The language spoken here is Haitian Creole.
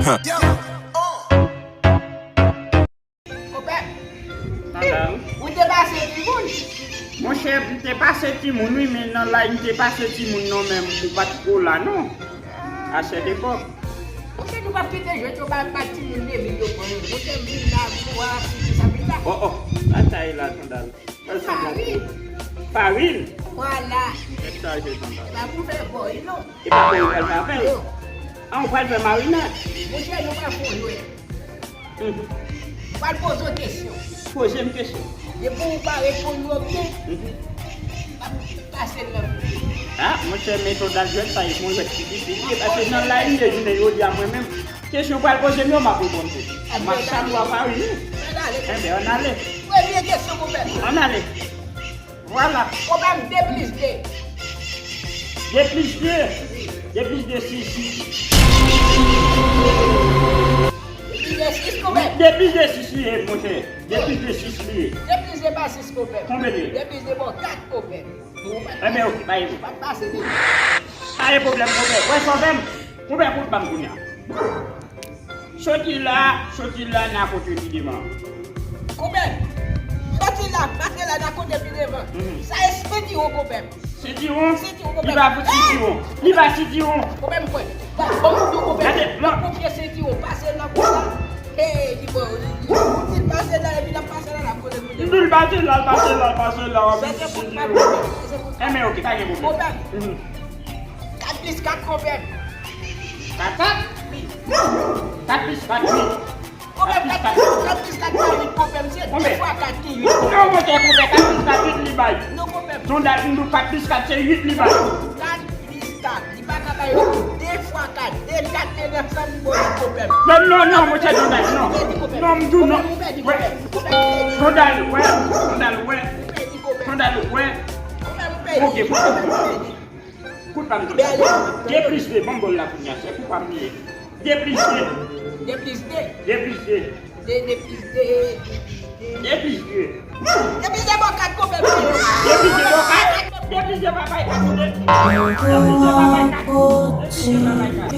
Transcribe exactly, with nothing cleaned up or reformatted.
Konpè, ou te pase timoun? Monchè, m te pase timoun, wi, men nan lay m te pase timoun non, men ou pa t ko la, non. A sèt epòk. Monchè, nou p ap kite jwèt yo ba, ba timoun de vil yo pran yo. Monchè, m vin la pou wè si sa vin la. Oh, oh, sa sa ye la, sandal. Farin. Farin? Vwala. Nèg sa je sandal. E pa pou fè bòy, non. E pa pou fè avè l. Non. An, ou pral fè marinad? Monchè, nou pral fè yon jwèt. Mhm. Pral poze w kesyon. Poze m kesyon. Depi ou pa reponn yo byen, mhm, m ap pase l nan figi. Ah, monchè, men sandal jwèt sa, e yon jwèt ki difisil. Paske nan lay m ye jounen jodi a mwen menm. Kesyon pral poze m yo, m ap reponn tou. M ap chalwa pa wi. Ann ale. Enben, ann ale. Premye kesyon, konpè. Ann ale. Vwala. Konpè m, de plis de. De plis de? De plis de sis. De plis de sis, konpè m. De plis de sis li ye, monchè. De plis de sis li ye. De plis de pa sis, konpè m. Konbyen li ye? De plis de bon kat, konpè m. Enben, ok, pa gen pwoblèm. Pa t pase de. Pa gen pwoblèm, konpè. Wè, sòvè m. Konpè, kout ban m kounye a. Soti la, soti la, n a kote pi devan. Konpè m, soti la, pase la, n a kote pi devan. Mhm. Sa e sentiwon, konpè m. Sentiwon? Sentiwon, konpè m. Li pa fout sentiwon. Li pa sentiwon. Konpè m, kwè. Bon, bon, bon, konpè m. Gade, non. Bon, konpye sentiwon, pase nan kou la. Hey, li bon, li, li, li pase la, epi l ap pase la, l ap kote pi devan. Li pase la, l pase la, l pase la, w ap di sentiwon. Sa se pou pa konpè m, sa se pou pa. Enben, ok, pa gen pwoblèm. Konpè m. Mhm. Kat plis kat, konpè m. Kat kat? Wi. Kat plis kat, wi. Konpè m, kat plis kat, kat plis kat pa uit, konpè m, se de fwa kat ki uit, konpè m. Non, monchè, konpè, kat plis kat, uit li bay. Non, konpè m. Sandal, m di w, kat plis kat, se uit li bay. Kat plis kat, li pa ka bay uit. De fwa kat, de kat te nan sanm, bon, konpè m. Non, non, non, monchè, sandal, non. Ou pèdi, konpè m. Non, m di w non. Konpè m, ou pèdi, konpè m. Konpè m, ou pèdi. Sandal, wè, sandal, wè. Ou pèdi, konpè m. Sandal, wè. Konpè m, ou pèdi. Ok, konpè m, ou pèdi. Kout pa m tou. De plis de, ban m bòl la kounye a, se kou pa m li ye. De plis de. De plis de. De plis de. De, de plis de. De plis de. De plis de bò kat konpè m. De plis de bò kat. De plis de papay kat. De plis de papay kat. De plis de papay kat.